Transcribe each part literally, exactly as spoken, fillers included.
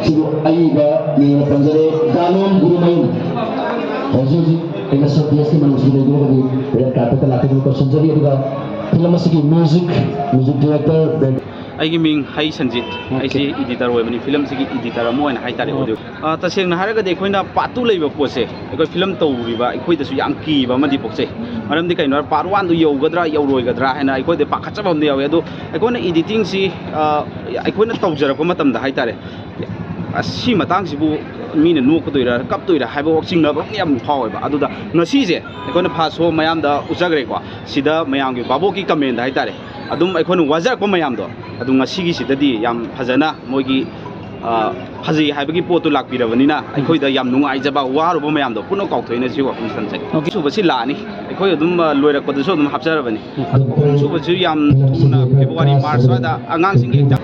ꯁꯤꯕꯨ ꯑꯏꯕ ꯃꯤꯡ ꯑꯣꯏꯅ ꯄꯟꯖꯔꯦ, ꯗꯥꯂꯣꯝ ꯒꯨꯔꯨꯃꯌꯨꯝ꯫ ꯍꯧꯖꯤꯛ ꯍꯧꯖꯤꯛ ꯑꯩꯅ ꯁꯕ ꯗꯦꯁꯀꯤ ꯃꯅꯨꯡꯁꯤꯗ ꯂꯩꯗꯨꯅ ꯍꯧꯖꯤꯛ ꯔꯦꯗ ꯀꯥꯔꯄꯦꯠꯇ ꯂꯥꯛꯀꯗꯕ ꯀꯧꯁꯤꯟꯖꯔꯤ꯫ ꯑꯗꯨꯒ ꯐꯤꯂꯝ ꯑꯁꯤꯒꯤ ꯃ꯭ꯌꯨꯖꯤꯛ, ꯃ꯭ꯌꯨꯖꯤꯛ ꯗꯤꯔꯦꯛꯇꯔ ꯑꯩꯒꯤ ꯃꯤꯡ ꯍꯩ ꯁꯟꯖꯤꯠ꯫ ꯑꯣꯀꯦ꯫ ꯑꯩꯁꯤ ꯏꯗꯤꯇꯔ ꯑꯣꯏꯕꯅꯤ, ꯐꯤꯂꯝꯁꯤꯒꯤ ꯏꯗꯤꯇꯔ ꯑꯃ ꯑꯣꯏꯅ ꯍꯥꯏꯇꯥꯔꯦ꯫ ꯑꯣꯀꯦ꯫ ꯑꯣꯗꯤꯑꯣ꯫ ꯑ, ꯇꯁꯦꯡꯅ ꯍꯥꯏꯔꯒꯗꯤ ꯑꯩꯈꯣꯏꯅ ꯄꯥꯔꯠ ꯇꯨ ꯂꯩꯕ ꯄꯣꯠꯁꯦ ꯑꯩꯈꯣꯏ ꯐꯤꯂꯝ ꯇꯧꯔꯤꯕ ꯑꯩꯈꯣꯏꯗꯁꯨ ꯌꯥꯝ ꯀꯤꯕ ꯑꯃꯗꯤ ꯄꯣꯛꯆꯩ꯫ ꯃꯔꯝꯗꯤ ꯀꯩꯅꯣ ꯍꯥꯏꯔ, ꯄꯥꯔꯠ ꯋꯥꯟꯗꯨ ꯌꯧꯒꯗ꯭ꯔꯥ ꯌꯧꯔꯣꯏꯒꯗ꯭ꯔꯥ ꯍꯥꯏꯅ ꯑꯩꯈꯣꯏꯗ ꯄꯥꯈꯠꯆꯕ ꯑꯃꯗꯤ ꯌꯥꯎꯋꯤ꯫ ꯑꯗꯣ ꯑꯩꯈꯣꯏꯅ ꯏꯗꯤꯇꯤꯡꯁꯤ, ꯑ, ꯑꯩꯈꯣꯏꯅ ꯇꯧꯖꯔꯛꯄ ꯃꯇꯝꯗ ꯍꯥꯏꯇꯥꯔꯦ, ꯑꯁ, ꯁꯤ ꯃꯇꯥꯡꯁꯤꯕꯨ ꯃꯤꯅ ꯅꯣꯛꯀꯗꯣꯏꯔꯥ ꯀꯞꯇꯣꯏꯔꯥ ꯍꯥꯏꯕ ꯆꯤꯡꯅꯕ ꯑꯃ ꯌꯥꯝ ꯐꯥꯎꯋꯦꯕ꯫ ꯑꯗꯨꯗ ꯉꯁꯤꯁꯦ ꯑꯩꯈꯣꯏꯅ ꯐꯥꯔꯁ ꯁꯣ ꯃꯌꯥꯝꯗ ꯎꯠꯆꯈ꯭ꯔꯦꯀꯣ꯫ ꯁꯤꯗ ꯃꯌꯥꯝꯒꯤ ꯚꯥꯕꯣꯛꯀꯤ ꯀꯃꯦꯟꯗ ꯍꯥꯏꯇꯥꯔꯦ, ꯑꯗꯨꯝ ꯑꯩꯈꯣꯏꯅ ꯋꯥꯖꯔꯛꯄ ꯃꯌꯥꯝꯗꯣ, ꯑꯗꯨ ꯉꯁꯤꯒꯤꯁꯤꯗꯗꯤ ꯌꯥꯝ ꯐꯖꯅ ꯃꯣꯏꯒꯤ, ꯑ, ꯐꯖꯩ ꯍꯥꯏꯕꯒꯤ ꯄꯣꯠꯇꯨ ꯂꯥꯛꯄꯤꯔꯕꯅꯤꯅ ꯑꯩꯈꯣꯏꯗ ꯌꯥꯝ ꯅꯨꯡꯉꯥꯏꯖꯕ, ꯋꯥꯔꯨꯕ ꯃꯌꯥꯝꯗꯣ ꯄꯨꯟꯅ ꯀꯥꯎꯊꯣꯛꯑꯦꯅ ꯁꯤ ꯋꯥꯐꯝꯁꯤ ꯊꯝꯖꯒꯦ꯫ ꯑꯣꯀꯦ꯫ ꯑꯍꯨꯝꯁꯨꯕꯁꯤ ꯂꯥꯛꯑꯅꯤ, ꯑꯩꯈꯣꯏ ꯑꯗꯨꯝ, ꯑ, ꯂꯣꯏꯔꯛꯄꯗꯁꯨ ꯑꯗꯨꯝ ꯍꯥꯞꯆꯔꯕꯅꯤ꯫ ꯑꯍꯨꯝꯁꯨꯕꯁꯤ ꯌꯥꯝ ꯊꯨꯅ ꯐꯦꯕ꯭ꯔꯨꯋꯥꯔꯤ, ꯃꯥꯔꯆ ꯁ꯭ꯋꯥꯏꯗ ꯑꯉꯥꯡꯁꯤꯡꯒꯤ ꯑꯦꯛꯖꯥꯝ,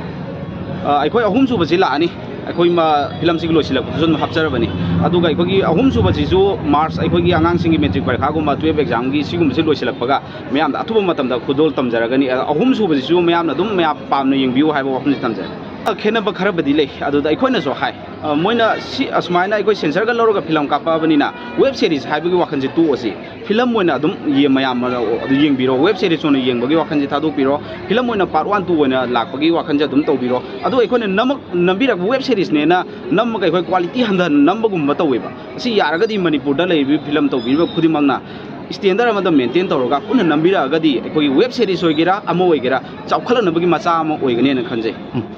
ꯑ, ꯑꯩꯈꯣꯏ ꯑꯍꯨꯝꯁꯨꯕꯁꯤ ꯂꯥꯛꯑꯅꯤ꯫ ꯑꯩꯈꯣꯏ ꯃ-, ꯐꯤꯂꯝꯁꯤꯒꯤ ꯂꯣꯏꯁꯤꯜꯂꯛꯄꯗꯁꯨ ꯑꯗꯨꯝ ꯍꯥꯞꯆꯔꯕꯅꯤ꯫ ꯑꯗꯨꯒ ꯑꯩꯈꯣꯏꯒꯤ ꯑꯍꯨꯝꯁꯨꯕꯁꯤꯁꯨ ꯃꯥꯔꯆ, ꯑꯩꯈꯣꯏꯒꯤ ꯑꯉꯥꯡꯁꯤꯡꯒꯤ ꯃꯦꯇ꯭ꯔꯤꯛ ꯄꯔꯤꯈꯥꯒꯨꯝꯕ, ꯇꯨꯌꯦꯜꯞ ꯑꯦꯛꯖꯥꯝꯒꯤ ꯁꯤꯒꯨꯝꯕꯁꯤ ꯂꯣꯏꯁꯤꯜꯂꯛꯄꯒ ꯃꯌꯥꯝꯗ ꯑꯊꯨꯕ ꯃꯇꯝꯗ ꯈꯨꯗꯣꯜ ꯇꯝꯖꯔꯒꯅꯤ꯫ ꯑ, ꯑꯍꯨꯝꯁꯨꯕꯁꯤꯁꯨ ꯃꯌꯥꯝꯅ ꯑꯗꯨꯝ ꯃꯌꯥꯝ ꯄꯥꯝꯅ ꯌꯦꯡꯕꯤꯌꯨ ꯍꯥꯏꯕ ꯋꯥꯐꯝꯁꯤ ꯊꯝꯖꯔꯦ꯫ ꯑ, ꯈꯦꯠꯅꯕ ꯈꯔꯕꯨꯗꯤ ꯂꯩ꯫ ꯑꯗꯨꯗ ꯑꯩꯈꯣꯏꯅꯁꯨ ꯍꯥꯏ, ꯑ, ꯃꯣꯏꯅ ꯁꯤ ꯑꯁꯨꯃꯥꯏꯅ ꯑꯩꯈꯣꯏ ꯁꯦꯟꯁꯔꯒ ꯂꯧꯔꯒ ꯐꯤꯂꯝ ꯀꯥꯞꯄꯛꯑꯕꯅꯤꯅ ꯋꯦꯕ ꯁꯦꯔꯤꯁ ꯍꯥꯏꯕꯒꯤ ꯋꯥꯈꯜꯁꯦ ꯇꯣꯛꯑꯁꯤ, ꯐꯤꯂꯝ ꯑꯣꯏꯅ ꯑꯗꯨꯝ ꯌꯦ-, ꯃꯌꯥꯝ ꯑꯗꯨ ꯌꯦꯡꯕꯤꯔꯣ, ꯋꯦꯕ ꯁꯦꯔꯤꯁ ꯑꯣꯏꯅ ꯌꯦꯡꯕꯒꯤ ꯋꯥꯈꯜꯁꯦ ꯊꯥꯗꯣꯛꯄꯤꯔꯣ, ꯐꯤꯂꯝ ꯑꯣꯏꯅ ꯄꯥꯔꯠ ꯋꯥꯟ, ꯇꯨ ꯑꯣꯏꯅ ꯂꯥꯛꯄꯒꯤ ꯋꯥꯈꯜꯁꯦ ꯑꯗꯨꯝ ꯇꯧꯕꯤꯔꯣ꯫ ꯑꯗꯨ ꯑꯩꯈꯣꯏꯅ ꯅꯝꯃꯛ-, ꯅꯝꯕꯤꯔꯛꯄ ꯋꯦꯕ ꯁꯦꯔꯤꯁꯅꯦꯅ ꯅꯝꯃꯒ ꯑꯩꯈꯣꯏ ꯀ꯭ꯋꯥꯂꯤꯇꯤ ꯍꯟꯊꯅ ꯅꯝꯕꯒꯨꯝꯕ ꯇꯧꯋꯦꯕ꯫ ꯑꯁꯤ ꯌꯥꯔꯒꯗꯤ ꯃꯅꯤꯄꯨꯔꯗ ꯂꯩꯔꯤꯕ ꯐꯤꯂꯝ ꯇꯧꯕꯤꯔꯤꯕ ꯈꯨꯗꯤꯡꯃꯛꯅ ꯁ꯭ꯇꯦꯟꯗꯔ ꯑꯃꯗ ꯃꯦꯟꯇꯦꯟ ꯇꯧꯔꯒ ꯄꯨꯟꯅ ꯅꯝꯕꯤꯔꯛꯑꯒꯗꯤ ꯑꯩꯈꯣꯏꯒꯤ ꯋꯦꯕ ꯁꯦꯔꯤꯁ ꯑꯣꯏꯒꯦꯔꯥ ꯑꯃ ꯑꯣꯏꯒꯦꯔꯥ ꯆꯥꯎꯈꯠꯂꯛꯅꯕꯒꯤ ꯃꯆꯥꯛ ꯑꯃ ꯑꯣꯏꯒꯅꯦꯅ ꯈꯟꯖꯩ꯫ ꯎꯝ, thank you꯫